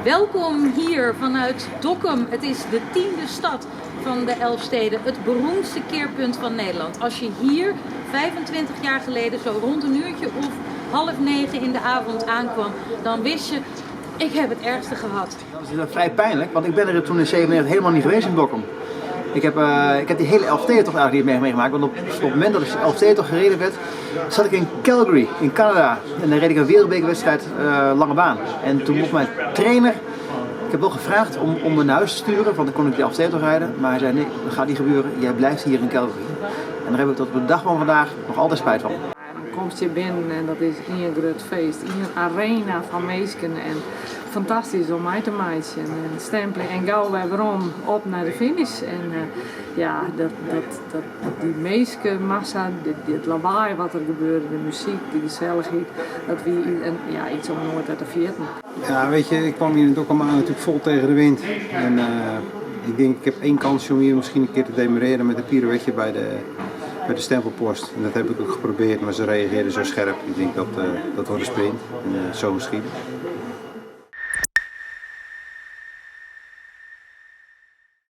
Welkom hier vanuit Dokkum. Het is de 10e stad van de Elfsteden, het beroemdste keerpunt van Nederland. Als je hier 25 jaar geleden zo rond een uurtje of 8.30 in de avond aankwam, dan wist je, ik heb het ergste gehad. Dat is vrij pijnlijk, want ik ben er toen in 97 helemaal niet geweest in Dokkum. Ik heb die hele Elfstedentocht eigenlijk niet meegemaakt, want op het moment dat de Elfstedentocht gereden werd, zat ik in Calgary, in Canada. En dan reed ik een wereldbekerwedstrijd lange baan. En toen mocht mijn trainer, ik heb wel gevraagd om me naar huis te sturen, want dan kon ik de Elfstedentocht rijden. Maar hij zei: "Nee, dat gaat niet gebeuren, jij blijft hier in Calgary." En daar heb ik tot op de dag van vandaag nog altijd spijt van. Dan komst hjir binnen en dat is ien grut feest, ien arena fan minsken en fantastysk om mei te meitsjen. En stempelje en gau wer werom op nei de finish. En ja, dy minskemassa, dit lawaai wat der gebeurde, de muzyk, de gesellichheid, dat wie in, ja, yts om noait wer te ferjitten. Ja, weet je, ik kwam hier in Dokkum aan natuurlijk vol tegen de wind. En ik denk, ik heb één kansje om hier misschien een keer te demareren met een pirouetje bij de stempelpost. En dat heb ik ook geprobeerd, maar ze reageerden zo scherp. Ik denk dat dat wordt een sprint en zo misschien.